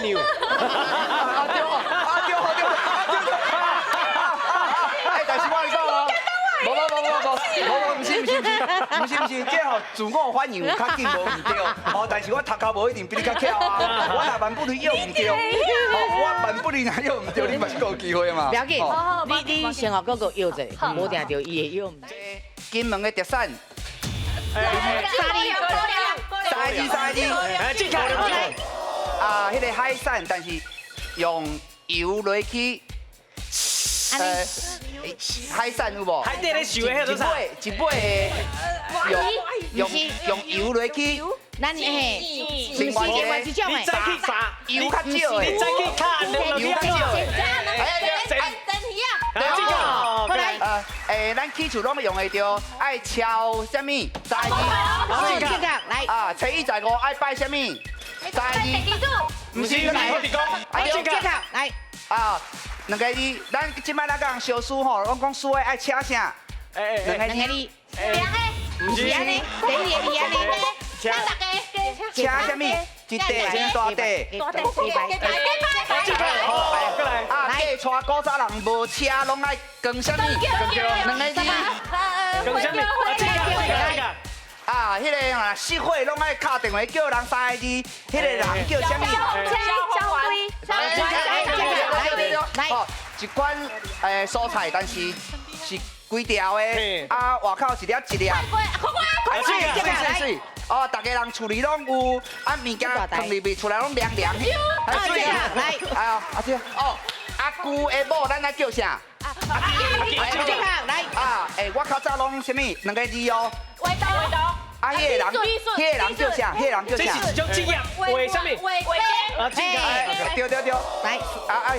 娘。啊對哦，啊對哦對，啊對對。哎，但是我跟你講哦，無無無無無無無，毋是毋是毋是毋是毋是，這吼自我反應有較緊無毋對，哦，但是我頭殼無一定比你較巧啊，我若萬不離又毋對，哦，我萬不離若又毋對，你嘛是閣有機會嘛。不要緊，你先予哥哥搖者，無定著伊會搖毋。金門的特產。三二三二三二，哎，這個啊，彼个海產，但是用油落去，海產有無？海底咧想的彼個啥？一尾一尾的用用油落去，咱嘿，另外另外一種你再去啥？油較少的，你再去卡油較少的。蒸魚啊！對，這個過來。咱起厝攏用會著，愛敲啥物？十二，這個來。啊，初一十五愛拜啥物？十二，毋是來，啊，這個來。啊，兩個字，咱這擺咱講燒書吼，攏講書的愛請啥？兩個字，兩個，毋是按呢，第一個字按呢，請大家，請啥物？一塊大塊，大塊，加拜，好，過來。啊，嫁娶古早人無車，攏愛扛啥物？兩個字。扛啥物？這個，這個。啊，彼個啊，熄火攏愛敲電話叫人三個字，彼個人叫啥物？消防隊，消防隊，來，哦，一款蔬菜，但是是規條的，啊，外口一粒一粒。快水水水，哦，逐家人厝裡攏有，啊，物件放入去，厝內攏涼涼。來，來，哎呦，阿姐，哦，阿舅的某，咱愛叫啥？阿舅，來。啊，我較早攏啥物？兩個字哦。味道，味道。啊，彼个人，彼个人叫啥？彼个人叫啥？這是一種職業，畫啥物？畫家。啊，這個。對對對。來。啊啊，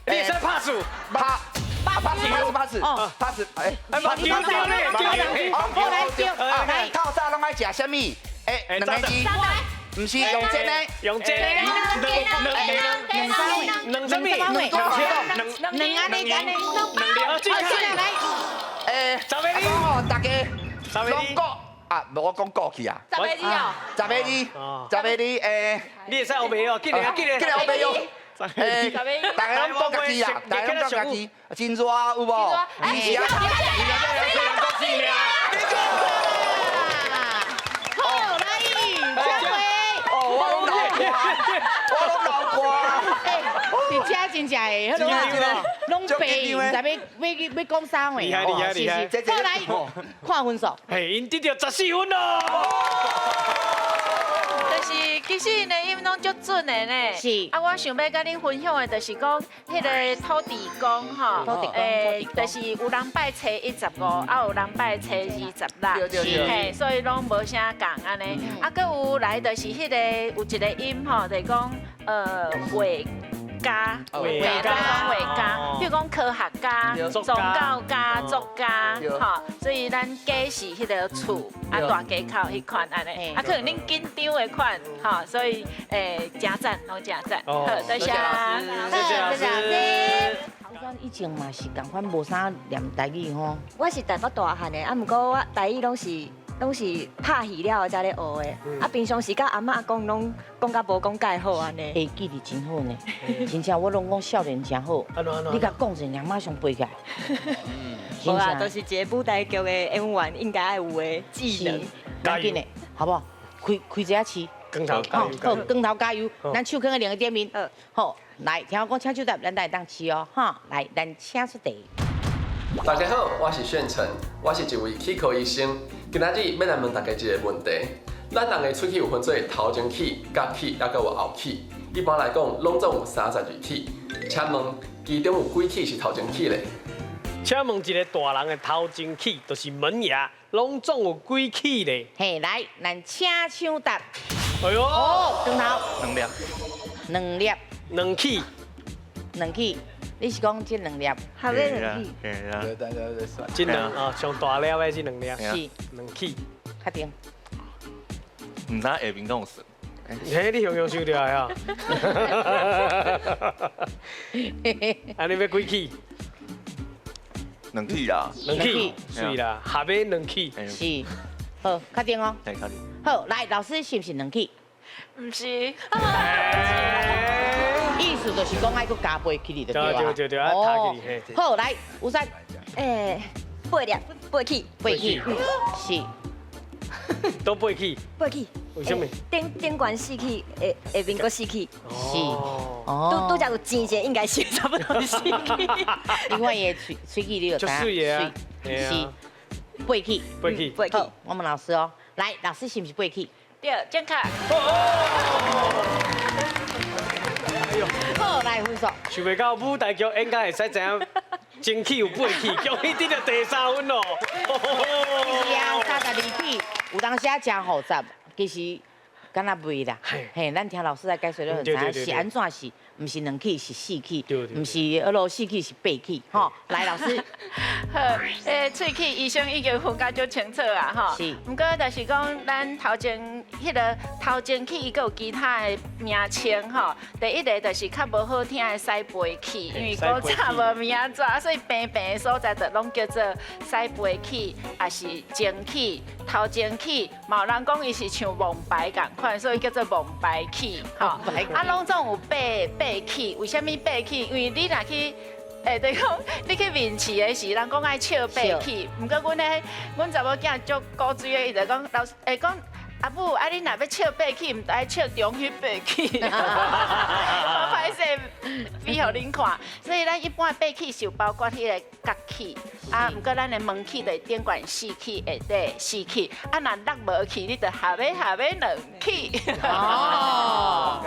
你會使拍數？拍。拍死，拍死，拍死，哎，拍死，丟丢咧，丟丟，來丟，來，透早攏愛食啥物？哎，兩個字，毋是用煎的，用煎的，兩兩兩兩兩啥物？兩兩兩按呢按呢，兩兩，來，哎，十個字，哦，大家，攏講啊，無我講過去啊，十個字哦，十個字，十個字，哎，你會使烏白哦，緊來啊，緊來，緊來烏白哦。欸，大家攏講家己啦，大家攏講家己，真熱有無？哎，是啊，好來，小慧。哦，我攏流汗，我攏流汗。欸，佇遮真正會，彼個攏白，毋知欲欲欲講啥話。厲害厲害厲害。好來，看分數。嘿，𪜶得著14分囉。就是其實𪜶的音攏足準的呢。是。啊，我想欲佮恁分享的，就是講彼个土地公吼，土地公，就是有人拜初一十五，啊有人拜初二十六，嘿，所以攏無啥仝按呢。啊，閣有來就是彼个有一个音吼，就是講畫家，畫家，畫家，比如講科學家、宗教家、作家，吼，所以咱家是彼个厝，啊大家口彼款按呢，啊可能恁緊張的款，吼，所以誠讚，攏誠讚，好，多謝，謝謝老師。阮以前嘛是仝款，無啥念台語吼。我是台北大漢的，啊，毋過我台語攏是拍戲了後才咧學的，啊，平常時佮阿嬤阿公攏講甲無講蓋好按呢。欸，記憶真好呢，真正我攏講少年誠好，你共講一下，馬上背起來。無啊，就是一个舞台劇的演員應該愛有的技能。趕緊的，好無？開開一下試。光頭加油！好，光頭加油！咱手囥佇另一頂面。好，來，聽我講，請手答，咱會當試哦，哈，來，咱請出題。大家好，我是炫成，我是一位齒科醫生。今仔日欲來問大家一个問題：咱人的喙齒有分做頭前齒、角齒，猶閣有後齒。一般來講，攏總有32齒。請問其中有幾齒是頭前齒咧？請問一个大人的頭前齒，就是門牙，攏總有幾齒咧？嘿，來，咱請搶答。哎喲，哦，光頭。兩粒。兩粒。兩齒。兩齒。你是講這兩粒？後尾兩齒。對對對對，這兩啊，上大粒的這兩粒。是。兩齒。確定。毋知下面敢有算。嘿，你雄雄想著的啊？按呢欲幾齒？兩齒啦。兩齒，媠啦，下尾兩齒。是。好，確定哦。對，確定。好，來，老師是毋是兩齒？毋是。意思就是講愛閣加八起就對啊。對對對，愛加起來。好，來，吳三。八粒，八起。八起，是。都八起。八起。為什麼？頂頂懸四起，下下面閣四起。是。哦。拄拄才有錢一個，應該是差不多四起。另外伊的喙喙齒你就知影。是。八起。八起。八起。好，我問老師哦，來，老師是毋是八起？對，正確。好，來分數。想袂到舞台劇應該會使知影前齒有八齒，恭喜得著第三分咯。是啊，32齒，有當時啊真複雜，其實敢若袂啦。嘿，咱聽老師來解說，你就知影是按怎是，毋是兩齒是四齒，毋是彼落四齒是八齒。吼，來老師。好，喙齒醫生已經分甲足清楚啊，吼。是。毋過就是講，咱頭前彼个頭前齒，伊閣有其他的名稱吼。第一个就是較無好聽的屎背齒，因為古早無名紙，所以平平的所在就攏叫做屎背齒，也是前齒、頭前齒。嘛有人講伊是像王牌仝款，所以叫做王牌齒。吼，啊，攏總有八齒，為啥物八齒？因為你若去。就是講你去面試的時，人講愛笑八齒，毋過阮彼，阮查某囝足古錐的，伊就講老師，講阿母，啊你若欲笑八齒，毋愛笑中彼八齒，我歹勢比予恁看。所以咱一般的八齒是有包括彼个角齒，啊，毋過咱的門齒就是頂懸四齒，下底四齒，啊，若落無去，你就下尾下尾兩齒。哦。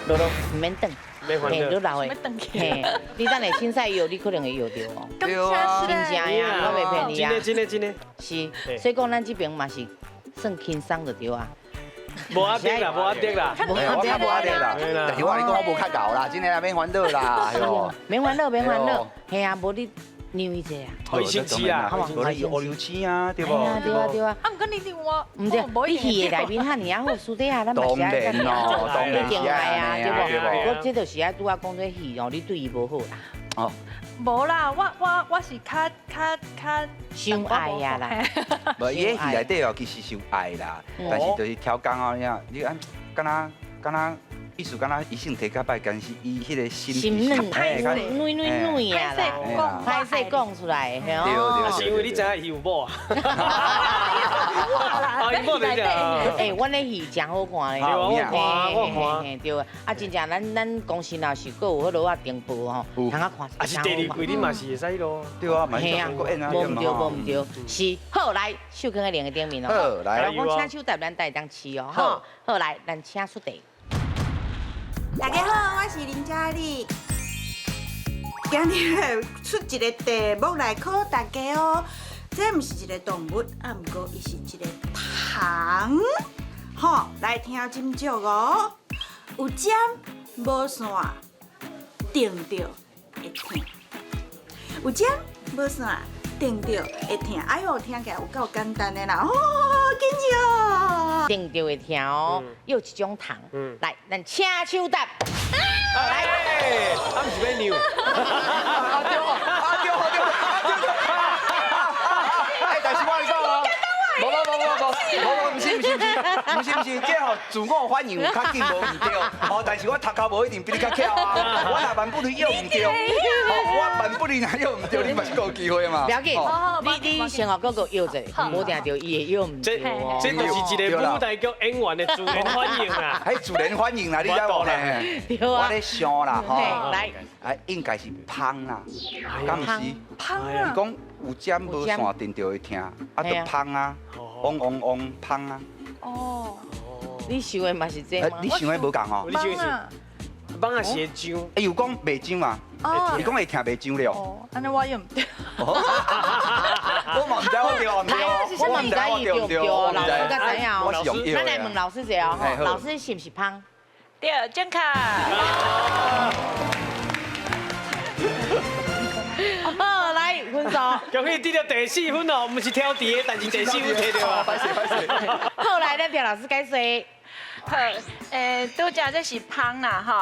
羅羅，毋免等，嘿，你老的，嘿，你等下凊彩搖，你可能會搖著哦。對啊，真正呀，我袂騙你啊。真的真的真的。是，所以講咱這邊嘛是算輕鬆就對啊。無壓力啦，無壓力啦，我較無壓力啦。但是我跟你講，我無較𠢕啦，真的免煩惱啦。免煩惱，免煩惱。嘿啊，無你。讓伊者啊，可以先試啊，無你烏溜青啊，對無？對啊對啊。啊，毋過你另外，毋對，你戲的內面遐爾啊好，私底下咱嘛是愛較一定愛啊，對無？我這就是愛拄仔講這戲哦，你對伊無好啦。哦。無啦，我是較較較傷愛啊啦。無，伊喺戲內底哦，其實是有愛啦，但是就是調工哦，你按敢若敢若。意思敢若醫生提較歹，但是伊彼个心心軟，軟軟軟啊啦，歹勢講出來，對對，是因為你知影伊有某啊？啊，伊某就是這樣。欸，阮的戲真好看咧，我看，我看，對啊，啊，真正咱公司若是閣有彼落仔電報吼，通啊看。啊，是第二季你嘛是會使咯。對啊，嘛是閣演啊，無毋對，無毋對，是好來，手囥佇另一頂面哦。好來，我請手台咱會當試哦，好，好來，咱請出題。大家好，我是林嘉麗。今日出一个题目來考大家哦。這毋是一个動物，啊，毋過伊是一个蟲。吼，來聽斟酌哦。有針無線，叮著會疼。有針無線，叮著會疼。哎喲，聽起來有夠簡單的啦！哦，緊張。叮著會疼哦，又一種蟲。來，咱請手答。來，啊，毋是欲尿。啊對，啊對，啊對，啊對。哎，但是我跟你講哦，無無無無無無，毋是毋是毋是毋是，這吼自我反應有較緊無毋對，哦，但是我頭殼無一定比你較巧啊，我若萬不離又毋對，我萬不離若又毋對，你嘛是閣有機會嘛。不要緊，你先學閣閣搖者，無定著伊會搖毋對。這就是一個舞台劇演員的自然反應啊！彼自然反應啦，你知無？對啊。我咧想啦，吼，來，啊，應該是芳啦，敢毋是？芳啊！伊講有針無線，叮著會疼，啊，就芳啊，嗡嗡嗡，芳啊。哦，你想的嘛是這嗎？你想的無仝吼？你想的是蠓仔是會痒。哎，有講袂痒嘛？哦，伊講會疼袂痒了。哦，按呢我也毋對。我嘛毋知我對毋對，我嘛毋知伊對毋對，老師才知影哦。我是用咱來問老師一下哦，老師是毋是芳？對，正確。好，來分分數。恭喜得到第四分哦，毋是挑題的，但是第四分提著啊。歹勢歹勢。好，來，咱朴老師解說。好，拄才這是蜂啦吼，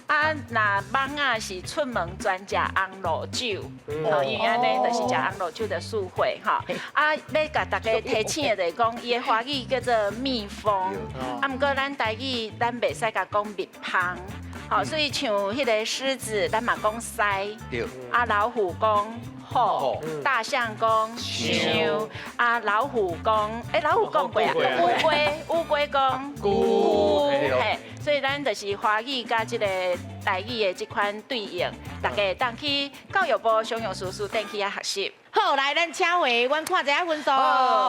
啊，若蠓仔是出門專食紅露酒，吼，因為按呢就是食紅露酒的四歲吼。啊，欲共大家提醒的就是講，伊的華語叫做蜜蜂，啊，毋過咱台語咱袂使共講蜜蜂，吼，所以像彼个獅子，咱嘛講獅，啊，老虎講虎，大象講象，啊，老虎講，欸，老虎講過啊，烏龜，烏龜講龜，嘿，所以咱就是華語佮這个台語的這款對應，大家會當去教育部商用書書店去遐學習。好，來，咱請回，阮看一下分數。